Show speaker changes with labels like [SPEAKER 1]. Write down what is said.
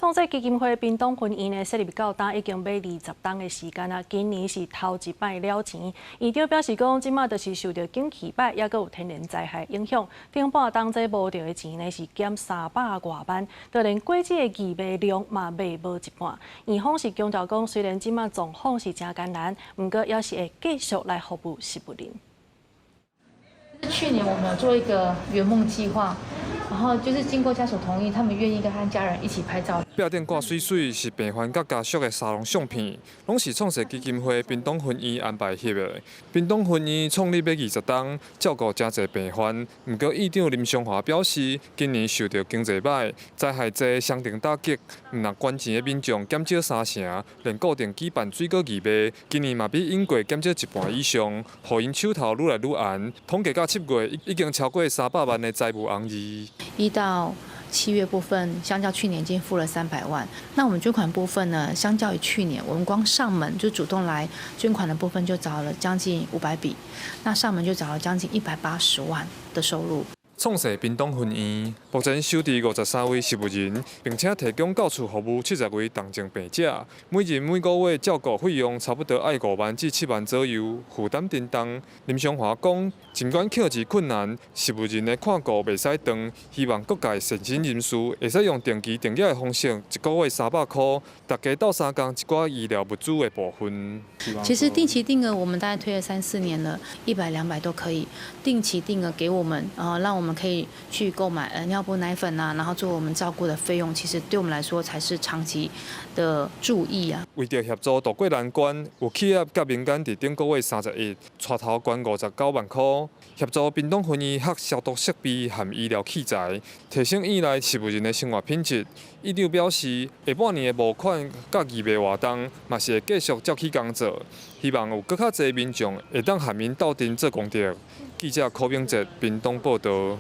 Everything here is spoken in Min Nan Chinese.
[SPEAKER 1] 創世基金會屏東分院呢設立到今已經欲20冬的時間啊，今年是頭一擺了錢。院長表示講，這馬就是受著景氣䆀，猶閣有天然災害影響，頂半冬這募著的錢呢是減三百外萬，就連果子的義賣量嘛賣無一半。院方是強調講，雖然這馬狀況是誠艱難，毋過猶是會繼續來服務食物人。
[SPEAKER 2] 去年我們有做一個圓夢計劃，然後就是經過家屬同意，他們願意跟他家人一起拍照。
[SPEAKER 3] 壁頂掛媠媠是病患佮家屬的沙龍相片，攏是創世基金會屏東分院安排翕的。屏東分院創立欲20冬，照顧誠濟病患。毋過院長林松華表示，今年受著經濟䆀、災害濟雙重打擊，毋但捐錢的民眾減少三成，連固定舉辦水果義賣，今年嘛比往過減少一半以上，予𪜶手頭愈來愈絚。統計到7月，已經超過300萬的財務紅字。
[SPEAKER 2] 1到7月部分，相較去年已經付了300萬。那我們捐款部分呢？相較於去年，我們光上門就主動來捐款的部分就找了將近500筆，那上門就找了將近180萬的收入。
[SPEAKER 3] 創世屏東分院目前收治53位植物人，並且提供到厝服務70位重症病者，每人每個月照顧費用差不多愛5萬至7萬左右，負擔沉重。林松華講，儘管經濟困難，植物人的看顧袂使斷，希望各界善心人士會使用定期定額的方式，一個月300箍，大家鬥相共一寡醫療物資的部分。
[SPEAKER 2] 其實定期定額我們大概推了三四年了，100、200都可以定期定額給我們，然後讓我們可以去購買尿布、奶粉啊，然後做我們照顧的費用，其實對我們來說才是長期的注意啊。
[SPEAKER 3] 為著協助渡過難關，有企業佮民間佇頂個月31帶頭捐59萬箍，協助屏東分院學消毒設備和醫療器材，提升院內植物人的生活品質。院長表示，下半年的募款佮義賣活動，嘛是會繼續照起工做，希望有閣較濟民眾會當和𪜶鬥陣做功德。記者柯明哲屏東報導。